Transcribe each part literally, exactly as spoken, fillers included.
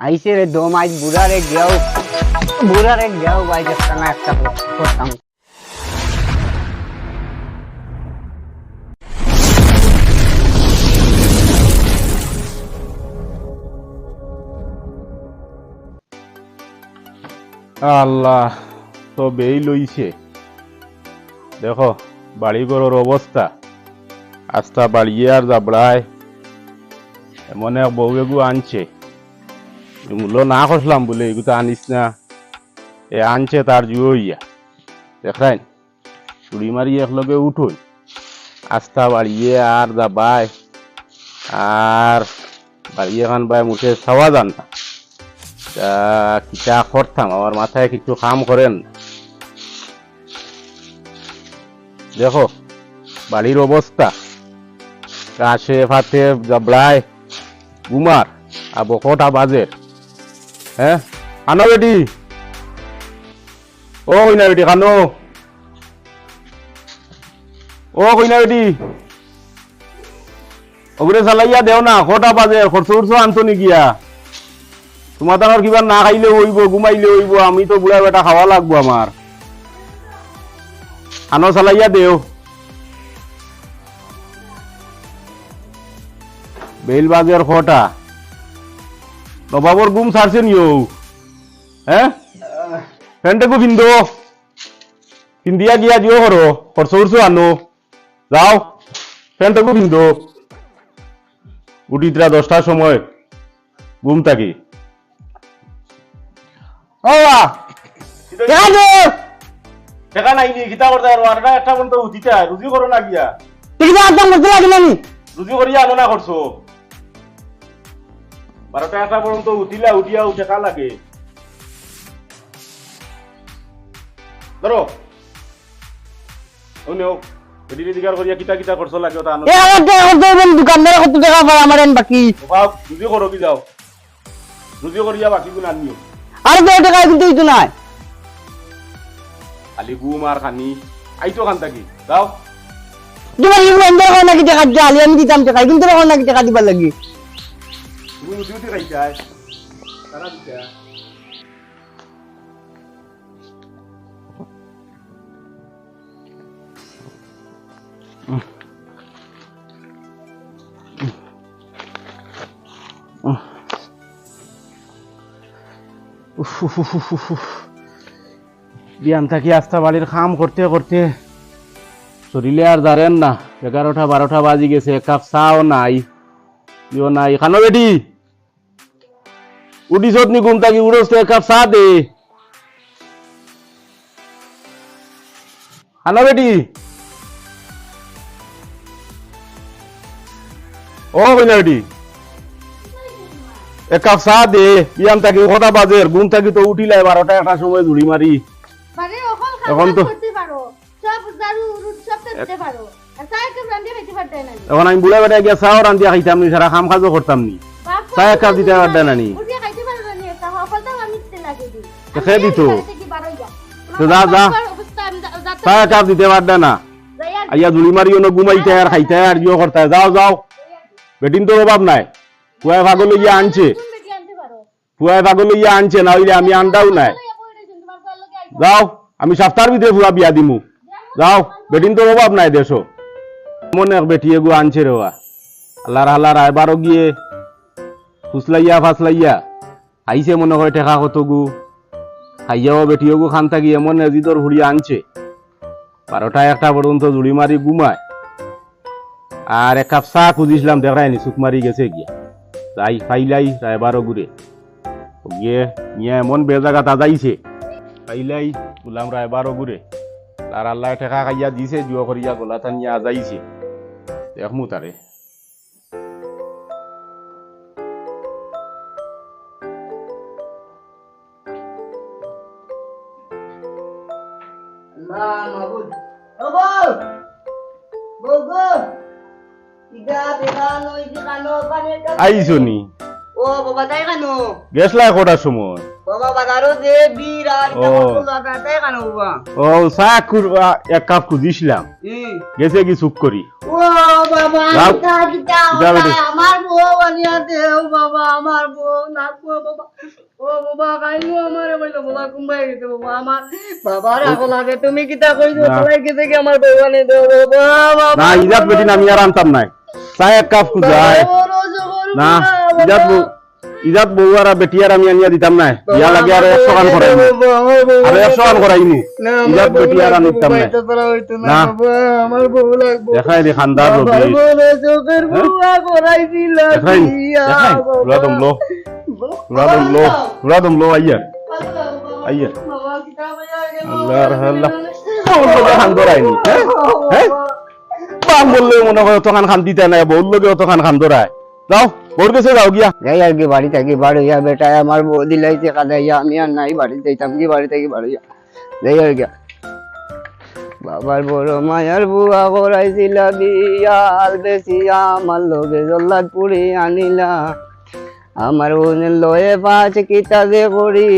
আইছে রে দম, আইজ বুড়ারে গিয়াও, বুড়ারে গিয়াও ভাই, একটা না একটা করতাম। আল্লাহ, তো বেইল অইছে। দেখো, বাড়ি ঘরর অবস্থা, আস্তা বাড়িয়ে আর জাবড়ায়। এমন এক বউ এগু আনছে, মূল্য না করছিলাম বলে, এগু তো আনিস না। এ আনছে তার জুয়ো অইয়া। দেখরাইন, চুড়ি মারি একলগে উঠইন। আস্তা বাড়িয়ে আর জাবায়, আর বাড়িয়ে খান বায় মুখে চাওয়া যার না। তা কিতা করতাম, আমার মাথায় কিছু কাম করের না। দেখো, বাড়ির অবস্থা, ঘাসে ফাতে জাবড়ায় ঘুমার, আর বকটা বাজের। হ্যাঁ, আনো বেটি, ও কইনা বেটি, কানো। ও কইনা বেটি, ওগুরে চালাইয়া দেও না, কটা বাজে, খরচ উরচ আনতো নি গিয়া। তোমার তানোর কিবা না খাইলে অইবো, ঘুমাইলে অইবো, আমি তো বুড়া বেটা, খাওয়া লাগবো আমার। আনো চালাইয়া দেও। বেইল বাজের কটা। নবাবর ঘুম ছাড়ছে নিও। হ্যাঁ? প্যান্টগু পিন্দো। পিন্দিয়া গিয়া জিও করো, খরচ উরচ আনো। যাও, প্যান্টগু পিন্দো। উঠিত্রা দশটার সময় ঘুম থাকি। ও বা, টেকা দে। টেকা নাই নি, কিতা করতে পারো? আর একটা পর্যন্ত উঠিতা, রুজি করো না গিয়া। তুই কিতা আনতাম করতে লাগে না নি? রুজি করিয়া আনো না খরচ। বারোটা একটা পর্যন্ত উঠিলা, উঠিয়াও টেকা লাগে। ধরো। ও নেও। বেটি রেজিগার করিয়া কিতা কিতা খরচ লাগে ওটা আনো। এ, আমার তো এখন তো even দোকানদারে কত টেকা পায় আমার এন বাকি। ও বাপ, রুজি করো কি যাও। রুজি করিয়া বাকি গুণ আনিও। আরে তো টেকা কিন্তু ইতো নাই। খালি ঘুম আর খানি। আইতো খান থাকি। যাও। তোমার ইউ এন্ডার হয় নাকি টেকা জালি, আমি দিতাম টেকা, কিন্তু হয় নাকি টেকা দিবার লাগি। তুমি উঠি উঠি খাইতায়। তারা দিতা। উফ, উফ, উফ, উফ, উফ, উফ। বিয়ান থাকি আস্তা বাড়ির কাম করতে করতে শরীলে আর জারের না। এগারোটা বারোটা বাজি গেছে, এক কাপ চাও নাই, ইও নাই। খানো বেটি, উঠিছত নি ঘুম থাকি? উঠস তো, এক কাপ চা দে। খানো বেটি? ও কইনা বেটি, এক কাপ চা দে। ইয়ান থাকি কটা বাজের? ঘুম থাকি তো উঠিলাই বারোটা একটার সময় জুড়ি মারি। বারে, অকল কাম এখন কাজ তো করতে পারো। সব ঝাড়ু, রুট সব তো দিতে পারো। আর চা এক কাপ রান্ধিয়া খাইতে পারতে না নি? এখন আমি বুড়া বেটা গিয়া চাও রান্ধিয়া খাইতাম নি, সারা কাম কাজও করতাম নি। বাপ, চা এক কাপ দিতে পারতে না নি? উঠিয়া খাইতে পারো না নি? চা অকল তো আমি দিতে লাগে দি। তো কে দিত? তো যা, যা। চা এক কাপ দিতে পারতে না। আইয়া জুড়ি মারি অনো ঘুমাইতে আর খাইতে আর জিও করতে। যাও, যাও। বেটিন তো অভাব নাই। পুয়ায় পাগল অইয়া আনছে। পুয়ায় পাগল অইয়া আনছে, না অইলে আমি আনতাম নায়। যাও, আমি সাপ্তার ভিতরে পুয়া বিয়া দিমু। যাও, বেটিন তো অভাব নাই দেশো। এমন এক বেটি এগু আনছে রে বা। আল্লার হালা রায়বারো গিয়ে ফুসলাইয়া ফাসলাইয়া খাইছে মনে কয় টেকা কতগু। খাইয়াও বেটি এগু খান থাকি এমন এজিদর ফুড়ি আনছে। বারোটা একটা পর্যন্ত জুড়ি মারি ঘুমায়। আর এক কাপ চা খুঁজিছিলাম, দেখরায় নি, চুক মারি গেছে গিয়া। যাই, পাইলাই রায়বারো ঘুরে। গিয়ে নিয়া এমন বেজাগাত আজাইছে। পাইলাই গুলাম রায়বারো ঘুরে। আর আল্লায় টেকা খাইয়া দিছে, জুয়ো করিয়া গলা টানিয়া আজাইছে। দেখমু তারে। আল্লাহ মাবুদ। ও বউ! বউ গো! ইগা বেটা নই যে কানো পানি একটা আইছো নি? ও ও বাবা, তাই কেন? গেছলায় কটার সময়? বাবা, বাজারো যে ভিড় আর ইটা ও। করতে লাগা, তাই কেন বাবা? ও, চা কু-, আ, এক কাপ খুজিছিলাম। হুম। গেছে কি চুপ করি? ও বাবা, যাও। ইটা, ইটা, যাও ওটা, বেটি। আমার বউ আনিয়া দেও বাবা, আমার বউ লাগবো বাবা। ও বাবা, কাইনু আমারে কইলো বাবা, কুনবায় গেছে বাবা, আমার বাবার আগো লাগে, তুমি কিতা কইছো, না। চলাই গেছে কি আমার বউ আনি দেও বাবা, বাবা, না, ইজাত বেটি না, আমি আর আনতাম নায়। চা এক কাপ খুজাই। বাবা, বড় জবর না, বাবা। ইজাত বউ, ইজাত বউ আর বেটি আর আমি আনিয়া দিতাম নায়। বাবা, ইয়া লাগে আর আমার একশো খান বউ করাইমু। বাবা, আমার বউ আরো একশো খান করাইমু। না, আমার ইজাত বউ বেটি আর লাগবো, আনিতাম বাবা, নায়। এটা ছাড়া হইতো না, না। বাবা, আমার বউ লাগবো। দেখাই রে খান্দার বাবা, লোকে। বড় চোখের হ্যাঁ? বুয়া করাইছিল দেখাই, বিয়া, দেখাই। বাবা। উড়া দম লো। বাবা, উড়া দম লো। উড়া দম লো, আইয়া। বাবা, আইয়া। বাবা, কিতা কইয়া গেল? আল্লাহ, আল্লাহ। বউর লগে খান ধরায়নি, হ্যাঁ? হ্যাঁ? বাম বললে মনে হয় অতখান খান দিতে নাই, বউর লগে অতখান খান ধরায়। যাও, বউর গেছে যাও গিয়া। যাই আর কি, বাড়ি থাকি বারইয়া বেটায় আমার বউ দিলাইছে কাদাইয়া, আমি আর নাই বাড়ি যাইতাম কি, বাড়ি থাকি বারইয়া। যাই আর গিয়া। বাবার বড় মায়ার বুয়া করাইছিলা বিয়া, আল বেচিয়া আমার লগে জল্লাদপুরি আনিলা। আমার বোনের লয়ে পাঁচ কিতা যে করি,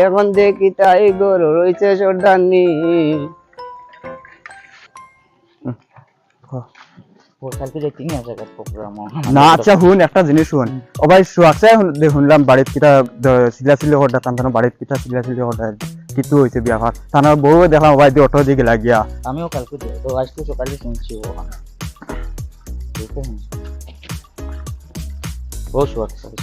এখন দেখি তাই গরু রইছে সর্দারনি। ও, কালকে যে তিন হাজার টাকার program, ও। না, আচ্ছা, হুন, একটা জিনিস হুন। হুম। ও ভাই, সোহাগ সাহেব হুন-, দে হুনলাম বাড়িত কিতা দ-, চিল্লাচিল্লি করতা, তান তান বাড়িত কিতা চিল্লাচিল্লি করতা, কিতা অইছে বিয়া ঘর? তান বউ দেখলাম, ও ভাই, দি অটো দি গেলা গিয়া। আমিও কালকে দে-, তো আজকে সকালে শুনছি ও। দেখতে হুনছি। ও সোহাগ সাহেব।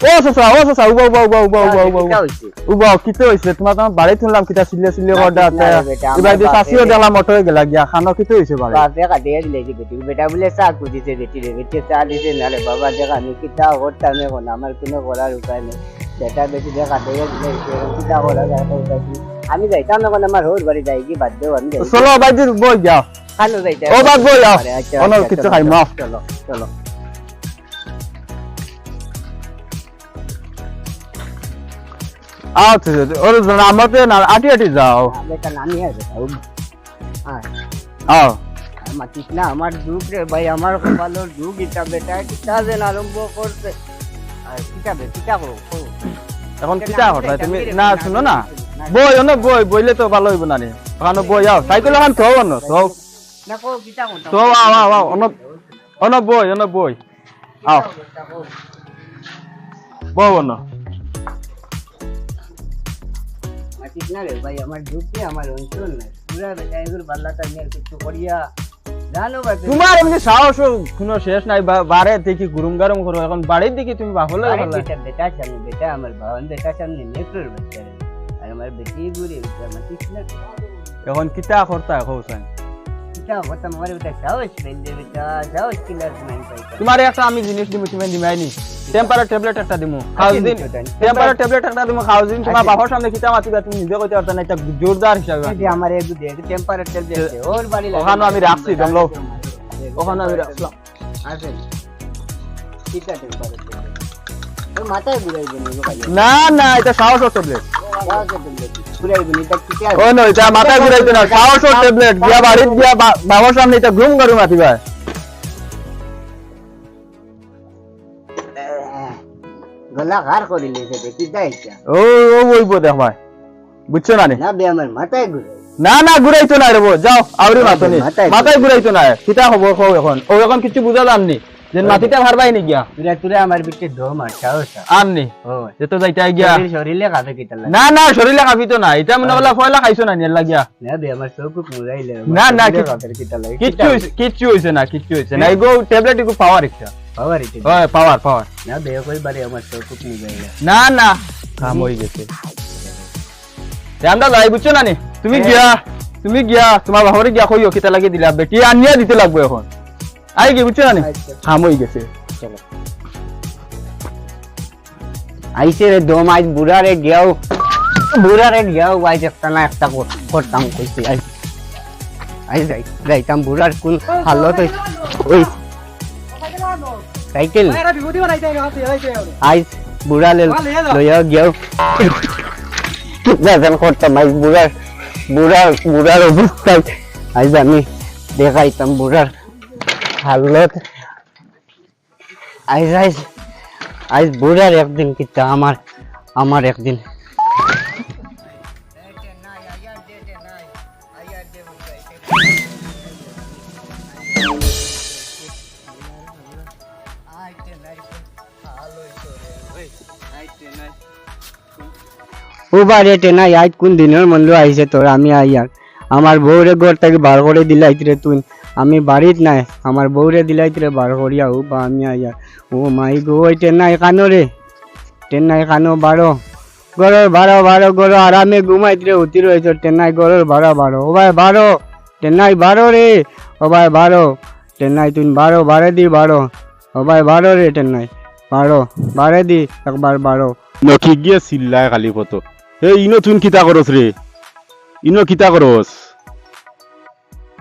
ও চাচা, ও চাচা, উবা, উবা, উবা। কিতা অইছে? উবা, কিতা অইছে? তুমার তো বাড়িত হুনলাম কিতা চিল্লাচিল্লি করতা। না রে বেটা, আমার এবার যে বাপে চাচিও রে। দেখলাম অটো গেলা গিয়া, খানো কিতা অইছে বাড়িত? বাপে কাটিয়া দিলে যে বেটি, বেটা বলে চা খুজিছে বেটি রে, বেটি চা দিছে না রে বাবা, দেখ আমি কিতা করতাম এখন, আমার কুনু করার উপায় নাই। বেটা বেটি দেখা দিয়ে দিলে, কিতা করা যায়, তো উপায় কি? আমি যাইতাম না, এখন আমার হউর বাড়ি যাই কি, বাদ দেও, আমি যাই। চলো ভাই, দিন বই যাও। খানো যাইতে ও বাদ বই যাও। আরে, আচ্ছা, অন্য আচ্ছা, কিছু চলো, খাই, চলো, মাফ। চলো, চলো। আচ্ছা, আচ্ছা, ওরে জানা, আমাতে না, আটি আটি যাও। আমি একটা নামি আছে, বাবু। হ্যাঁ। আও। আর মাতিস না, আমার দুখ রে ভাই, আমার কপালর দুখ, ইটা বেটা, কিতা যেন আরম্ভ করছে। আর কিতা বে, কিতা করো, করো। এখন কিতা কিতা না করতায় করলে তুমি? এটা না, আমি শুনো না। না, বই, অনো বই, বইলে তো ভালা অইবো না নি। অনো বই, আও। সাইকেল এখন থও, অনো থও। না, কও, কিতা করতাম? তো আও, আও, আও, অনো, অনো বই, অনো বই। আও। বও অনো। মাতিস না রে ভাই, আমার যুক্তি, আমার অঞ্চল নাই। পুরা বেটা এগুর বাল্লা তাই নিয়ে কিছু করিয়া জানো বা তুমি? তুমার এমনি সাহস কুনু শেষ নাই, বা-, বারে দেখি গুরুম গারুম করো, এখন বাড়িত দেখি তুমি বাপর লগে বাড়িত ফালাই। বেটা, বেটার সামনে, বেটা আমার বাবা, আমি বেটার সামনে নেকড়ের বাচ্চা রে। আর আমার বেটি ঘুরে, বেটা মাতিস না। এখন কিতা করতায় কও চাইন? কিতা করতাম, আমার বেটা সাহস পাইলে বেটা, সাহস কিলার নাই পাইতাম। তুমারে একটা আমি জিনিস দিমু, তুমি দিবায় নি? Temper-র tablet একটা দিমু। খাও আচ্ছা, দিন। নিশ্চয় তাই। Temper-র tablet একটা দিমু, খাও দিন। তুমার আচ্ছা। বাপর সামনে কিতা মাতিবা, তুমি নিজে কইতে পারতায় না, ইটা জোরদার হিসাবে এই যে মাতিবা। আমার এই যে Temper-র tablet যে আছে, ওর বাড়ি লাগে। ওখানো আমি রাখছি, দম লও। ওখানো আমি রাখলাম। আছে। কিতা Temper-র tablet? ওর মাথায় ঘুরাই দিন, ওই ভাই। না, না, ইটা সাহসর tablet। সাহসর tablet। ঘুরাই দিন, ইটা কিতা? ও না, ইটা মাথায় ঘুরাইতো না, সাহসর tablet। গিয়া বাড়িত গিয়া বা-, বাবার সামনে ইটা ঘুম ঘুম মাতিবা। গলা খার করিলিছে, দেখি যাই ইটা। ও, ও, ওই বো দেখ ভাই। বুঝছো না নি? না বে, আমার মাথায় ঘুরে। না, না, ঘুরাইতো না রে বো, যাও, আউরি না বে, মাতো নি। মাথায় মাথায় ঘুরে। ঘুরাইতো না। কিতা খবর কও এখন? ও এখন কিচ্ছু বুঝা যার নি। যে ওই মাতিতা পারবায় নি গিয়া। তুরা, তুরা আমার ভিতরে দম আর সাহস আর। আর নি। ও। যে তো যাইতা গিয়া। শরীর, শরীরে কাঁপে কিতা লাগে? না, না, শরীরে কাঁপিতো না। ইটা মনে করলা পয়লা খাইছো না নি, এর লাগিয়া। না বে, আমার চউখ মুজাইলে। না, না, শরীরে কি-, কাঁপে কিতা লাগে? কিচ্ছু কিতা অইছে, কিচ্ছু অইছে না, কিচ্ছু অইছে না। হ্যাঁ। এগো tablet এগো power একটা। Power এটা? হয়, power, power। না বে, কইবারে আমার চউখ মুজাইলে। না, না, কাম অই গেছে। তে আমরা যাই, বুঝছো না নি? তুমি হ্যাঁ। গিয়া, তুমি গিয়া, তুমার বাপরে গিয়া কইও, কিতা লাগি দিলা, বেটি আনিয়া দিতে লাগবো এখন। আই গি, বুঝছো না নি? আচ্ছা। কাম অই গেছে। চলো। আইছে রে দম, আইজ বুড়ারে গিয়াও, বুড়ারে গিয়াও, আইজ একটা না একটা কর-, করতাম কইছি, আইজ। আইজ যাই, যাইতাম বুড়ার কুন হালত অই-, অই। সাইকেল। আইজ বুড়া লে-, লইয়া গিয়াও। কিতা যেন করতাম, আইজ বুড়ার, বুড়ার, বুড়ার অবস্থা। আইজ আমি দেখাইতাম বুড়ার হালত। আইজ, আইজ, আইজ বুড়ার একদিন কিতা, আমার, আমার একদিন। ও বা রে টেনাই, আইজ কুন দিনর মনলো আইছে তোর, আমি আইয়ার। আমার বউরে ঘর থাকি বার করি দিলাইত রে তুই, আমি বাড়িত নাই। আমার বউরে দিলাইত রে বার করিয়া, ও বা আমি আইয়ার। ও মাই গো, ওই টেনাই কানো রে, টেনাই কানো বারো, ঘরর বারো, বারো ঘরো আরামে ঘুমাইত রে, উঠি রইছ টেনাই ঘরর বারো, বারো। ও ভাই বারো, টেনাই বারো রে, ও ভাই বারো, টেনাই তুই বারো, বারে দি বারো। ও ভাই, বারো রে টেনাই, বারো, বারে দি একবার বারো। ইনো কিগিয়ে চিল্লায় খালি ফতো। এ, ইনো তুই কিতা করস রে? ইনো কিতা করস?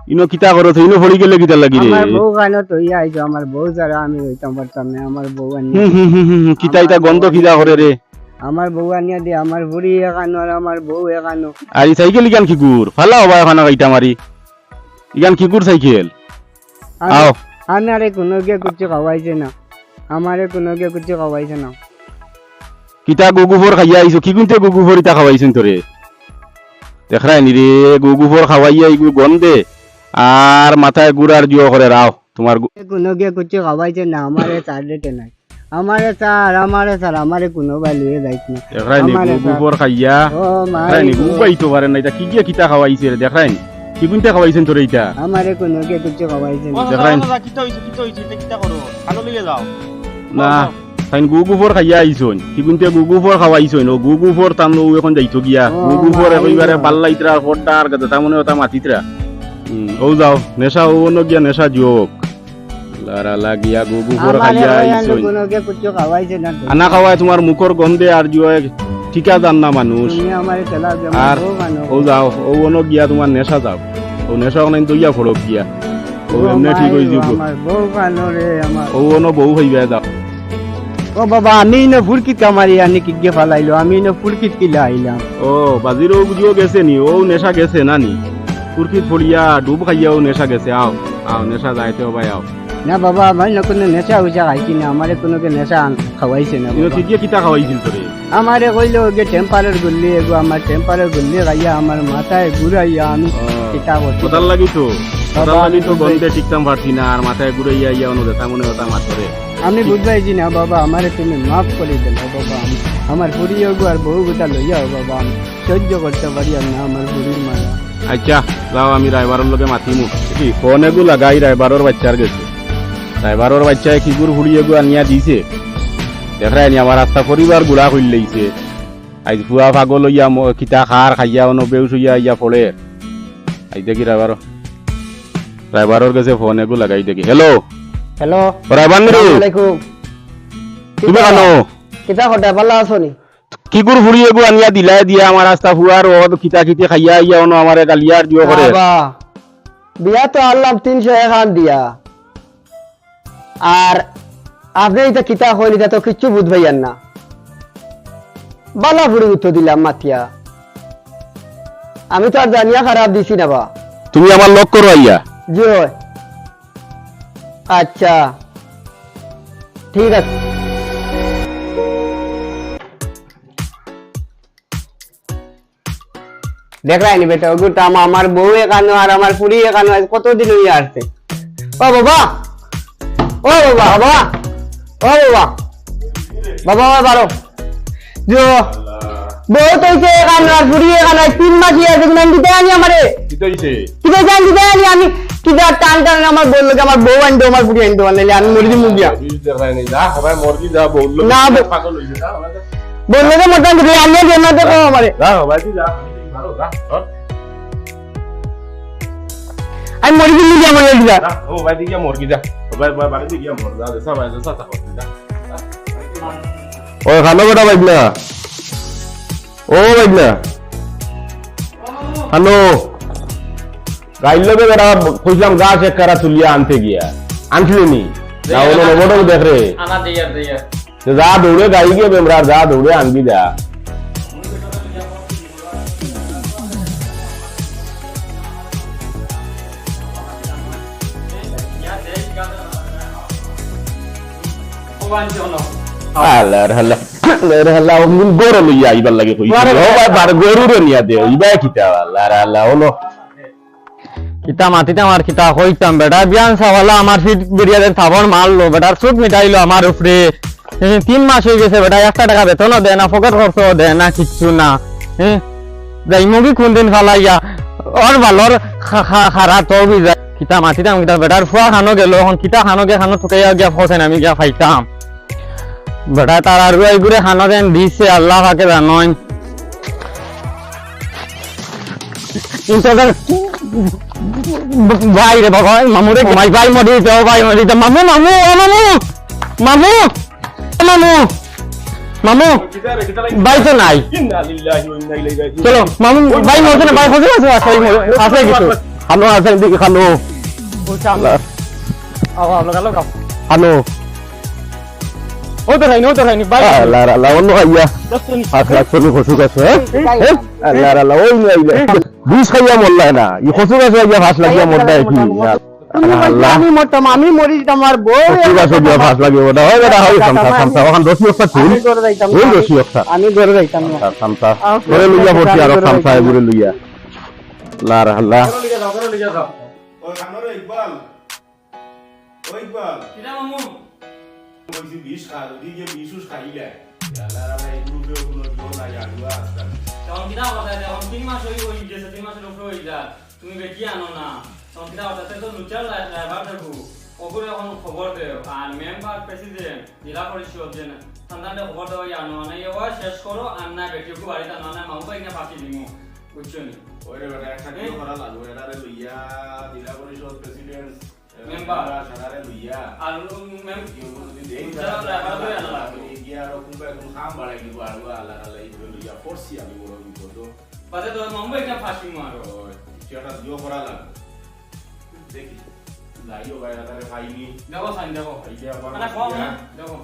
ইনো কিতা করস? ইনো পড়ি গেলে কিতা লাগি রে? আমার বউ কানো তো ইয়া আইছো, আমার বউ ছাড়া আমি রইতাম পারতাম না, আমার বউ আনিয়া হুম, হুম, হুম, হুম, হুম, কিতা আমার ইতা গন্ধ বউ কিতা করে রে? আমার বউ আনিয়া দে, আমার বুড়ি একানো আর আমার বউ একানো। আর ই সাইকেল ইখান কিগুর? ফালা হবা এখানো গাইটা মারি। ইখান কিগুর সাইকেল? আমি, আও। আমারে কুনুগিয়ে কুচ্ছু খাওয়াইছে না। আমারে কুনুগিয়ে কুচ্ছু খাওয়াইছে না। কিতা গুগুফর খাইয়া আইছো? কিগুইন্তে গুগুফর ইতা খাওয়াইছইন তোরে? দেখরায়নি রে, গুগুফর খাওয়াইয়া ইগু গন্ধে আর মাথায় গুড়ার জুয়ো করের। আও, তুমার গু- কুনুগিয়ে কুচ্ছু খাওয়াইছে না, আমারে ছাড় রে টেনাই। আমারে ছাড়, আমারে ছাড়, আমারে কুনুবায় লইয়া যাইস না। দেখরায়নি, আমারে ছাড়। গুগুফর খাইয়া। ও মাই দেখরায়নি, গো। গুগুফ পাইতো পারে না, ইতা কিগিয়ে কিতা খাওয়াইছে রে, দেখরায়নি। কিগুইন্তে খাওয়াইছইন তোরে ইতা? আমারে কুনুগিয়ে কুচ্ছু খাওয়াইছে না। দেখরায়নি। কিতা অইছে, কিতা অইছে, ইতা কিতা করো? কানো লইয়া যাও। না, যাও। তাইন গুগুফর খাইয়া আইছইন। কিগুইন্তে গুগুফর খাওয়াইছইন, ও গুগুফর তান অউ অখন যাইতো গিয়া। ও গুগুফর মাই একেবারে গো। বাল্লাইতরা, ফড্ডা আর গাদা, তা মনে অতা মাতিতরা। হুম, অউ যাও, নেশা অউ অনো গিয়া নেশা যোগ। লারা লাগিয়া গুগুফর আমারে খাইয়া কই আনলো আইছইন। কুনুগিয়ে কুচ্ছু খাওয়াইছে না তো। আনা খাওয়ায় তুমার মুখর গন্ধে আর জুয়ায় ঠিকা যার না মানুষ। তুমি আমারে চালাও যে আমার আর বউ বানো। অউ যাও, অউ অনো গিয়া তুমার নেশা যাও। অউ নেশা অখান দইয়া ফড়ক গিয়া। অউ ও এমনে ঠিক মাই অই গো, যিবো। আমার বউ বানো রে আমার। অউ অনো বউ পাইবায় যাও। ও বাবা, আমি ইনো ফুরকিত কামারি আনি কিগিয়ে ফালাইলো, আমি ইনো ফুরকিত কিলা আইলাম। ও, বাজির অউ বুঝিও গেছে নি, অউ নেশা গেছে না নি? ফুরকিত ফড়িয়া, ডুব খাইয়া অউ নেশা গেছে, আও, আও, নেশা যাইতে ও ভাই, আও। না বাবা, আমার না কুনু নেশা উশা খাইছি না, আমারে কুনুগিয়ে নেশা আন-, খাওয়াইছে না ইনো বাবা। কিগিয়ে কিতা খাওয়াইছিল তোরে? আমারে কইলো যে টেম্পারর গুল্লি এগু, আমার টেম্পারর গুল্লি খাইয়া আমার মাথায় ঘুরাইয়া আমি ও, কিতা করছি। কথার লাগি তো, বাবা, কথার লাগি আমি তো বুঝাই- গন্ধে টিকতাম পারছি না, আর মাথায় ঘুরাইয়া আইয়া অনো যেতা মনে অতা মাতরে। আমি বুঝাইছি না বাবা, আমারে তুমি মাফ করি দেও বাবা, আমি, আমার ফুড়ি এগু আর বউ গুতা লইয়াও বাবা, আমি সহ্য করতে পারি আর না আমার ফুড়ির মায়া। আইচ্ছা, যাও, আমি রায়বারর লগে মাতিমু। কি, ফোন এগু লাগাই রায়বারর বাইচ্চার গেছে। রায়বারর বাইচ্চায় কিগুর ফুড়ি এগু আনিয়া দিছে। দেখরায়নি, আমার আস্তা পরিবার গুড়া করিলাইছে। আইজ ফুয়া পাগল অইয়া ম-, কিতা খার খাইয়া অনো বেহুশ অইয়া আইয়া ফড়ের। আইজ দেখি রায়বারর, রায়বারর গেছে ফোন এগু লাগাই দেখি। হ্যালো। হ্যালো। ও রায়বার নি রে? আসসালামু আলাইকুম। তুমি কিতা? কানো? কিতা করতায়, ভালা আছো নি? কিগুর ফুড়ি এগু আনিয়া দিলায় দিয়া আমার আস্তা ফুয়ার অউ কিতা কিতি খাইয়া আইয়া অনো আমারে গালিয়ার জুয়ো করের। বাবা, বিয়া তো আনলাম তিনশো এক আন দিয়া। আর আপনে ইতা কিতা কইন, ইতা তো কিচ্ছু বুঝ পাইয়ার না। ভালা ফুড়ি উত্তর দিলাম মাতিয়া। আমি তো আর জানিয়া খারাপ দিছি না বা। তুমি আমার লগ করো আইয়া। জি অয়। আইচ্ছা, ঠিক আছে। দেখরায়নি বেটা, অগু তো আমা-, আমার বউ একানো আর আমার ফুড়ি একানো, আইজ কতদিন অইয়া আসছে। ও বাবা, ও বাবা, বাবা, ও বাবা, বাবা, বাবা, বারো। জো, বউ তো অইছে একানো আর ফুড়ি একানো, আইজ তিন মাস অইয়া আসছে, তুমি দিতায় নি আমারে। কিতা অইছে? কিতা অইছে, আমি দিতায় নি, আমি কিতা টান টান আমার বউর লগে, আমার বউ আনতো, আমার ফুড়ি আনতো, নাইলে আমি মরি দিমু গিয়া। দেখরায়নি, যা, সবাই মরবি, যা, বউর লগে না, বউ- পাগল অইছে, যা, যা। বললো যে মতন করে আনিয়া দে না তো কও আমারে। যা, ও ভাই, তুই যা। ভালো, যা, ধর। আমি মরি গেলি গিয়া মরি গেলি যা। যা, ও ভাই, তুই গিয়া মর কি যা। ও ভাই, ভাই, বাড়িতে গিয়া মর, যা, যা, যা, যা, যা, যা। ওই, খানো বেটা, বাইক না। ও, বাইক না। খানো। গাইল লগে বেটা, কইছিলাম গাছ এক কারা তুলিয়া আনতে গিয়া। আনছিলি নি? না, ওলো, ওলো, ওলো, দেখ রে। আনা দে ইয়ার, দে ইয়ার। তে যা দৌড়ে গাই গিয়া বেমরার, যা দৌড়ে আনবি যা। আল্লাহর হাল্লা, আল্লাহর হাল্লা, অমন গরু লইয়া আইবার লাগি কইছি। ও ভাই, বার গরুরে নিয়া দে, ইবা কিতা, আল্লাহর হাল্লা, হলো। কিতা মাতিতাম আর কিতা কইতাম, বেটা বিয়ান সাওয়ালা আমার ফিট বেরিয়াদের থাবড় মারলো, বেটার চুট মিটাইলো আমার উপরে। এ, তিন মাস অই গেছে বেটা, একটা টেকা বেতনও দেয় না, পকেট খরচও দেয় না, কিচ্ছু না। এ, যাইমুগি কোন দিন ফালাইয়া, ওর ভালোর খা-, খা-, খারা তো বুঝা। কিতা মাতিতাম কিতা, বেটার ফুয়া খানো গেল, এখন কিতা খানো গিয়া খানো তুকাইয়া গিয়া ফসেন আমি গিয়া পাইতাম। বেটা তার আর ওই ঘুরে খানো দেন দিছে, আল্লাহ পাকে জানইন। ইন্টারনেট ভাই রে বাবা, ওই মামু রে, ভাই, ভাই মরে দিতে, ও ভাই মরে দিতে, মামু, মামু, ও মামু, মামু, মামু, মামু, ভাই তো নাই। ইন্না লিল্লাহি ওয়া ইন্না ইলাইহি রাজিউন। চলো, মামু, ভাই মরছে না, ভাই খোঁজে আছে, আছে, আছে, আছে কিছু। খানো আছে, দেখি খানো। বলছে, আমি, আল্লাহ। আও, আও, লাগাও, লাগাও। খানো। ও তো খাইনি, ও তো খাইনি, ভাই। আল্লাহ, আল্লাহ, অন্য আইয়া। দশ মিনিট। পাঁচ লাখ তুমি কচু গাছ, হ্যাঁ? এই, হ্যাঁ? আল্লাহ, আল্লাহ, ওই নিয়ে আইলে। বিষ খাইয়া মরলায় না। ই কচু গাছ আইয়া পাঁচ লাখ দিয়া মরলায় কি? তুমি বলছো, আল্লাহ। আমি মরতাম, আমি মরি যেতাম, আমার বউ কচু গাছ আইয়া পাঁচ লাখ দিয়া মরলায়। ওটা হয়, বেটা, হয়, খামসা, খামসা। ওখান দশ লক্ষ তুল। আমি ঘরে যাইতাম ওই না। দশ লক্ষ। আমি ঘরে যাইতাম না। খামসা, খামসা। আমি ঘরে লইয়া পড়ছি, আরো ঘরে খামসা, যাইতাম না। ঘরে লইয়া। আল্লাহ, আল্লাহ। ঘরে লইয়া যাও, ঘরে লইয়া যাও। ওই খানোরে ইকবাল। ওই ইকবাল। কিতা মামু? কইছি বিষ খা, যদি যে বিষ উষ খাইলে। ইয়ালা, ইয়ালা, এই গ্রুপে কোনো জোর নাই, আগুয়া আজকাল। তখন কিতা কথা, এখন তিন মাস অই, অই গেছে, তিন মাসর উপরে অই যায়। তুমি বেটি আনো না। তখন কিতা কথা, তে তো লুচার লাই-, লাইবার দেখো। ওগুলো এখন খবর দেও। আর মেম্বার, প্রেসিডেন্ট, জেলা পরিষদ, যে না, সন্তানটা খবর দেও, ইয়া আনো, আনো, ইয়া ওয়া শেষ করো, আর না বেটি ওকে বাড়িতে আনো, না মামু ভাই না পাঠিয়ে দিমু। বুঝছো নি? ওই রে বেটা, একটা কি এ? করা লাগবে? এটারে লইয়া, জেলা পরিষদ, প্রেসিডেন্ট, মেম্বার। মেম্বার সারারে লইয়া। আর, উম, মেম-, কি বলবো, যদি দেই বুঝলাম, তারা, তারা তারা লইয়া তারা না। লইয়া গিয়া আরো কোনবা এখন খাম বাড়াই দিব, আর ও আল্লাহ আল্লাহ এই করে লইয়া পড়ছি আমি বড় বিপদ। বাদে তো মামু একটা ফাঁসি মারো। ওই, কিছু একটা দিও করা লাগবে। দেখি, যাইও ভাই, তারে পাইনি। দেখো, সাইন দেখো। এই যে আবার মানে, কম, ইয়া। হ্যাঁ? দেখো।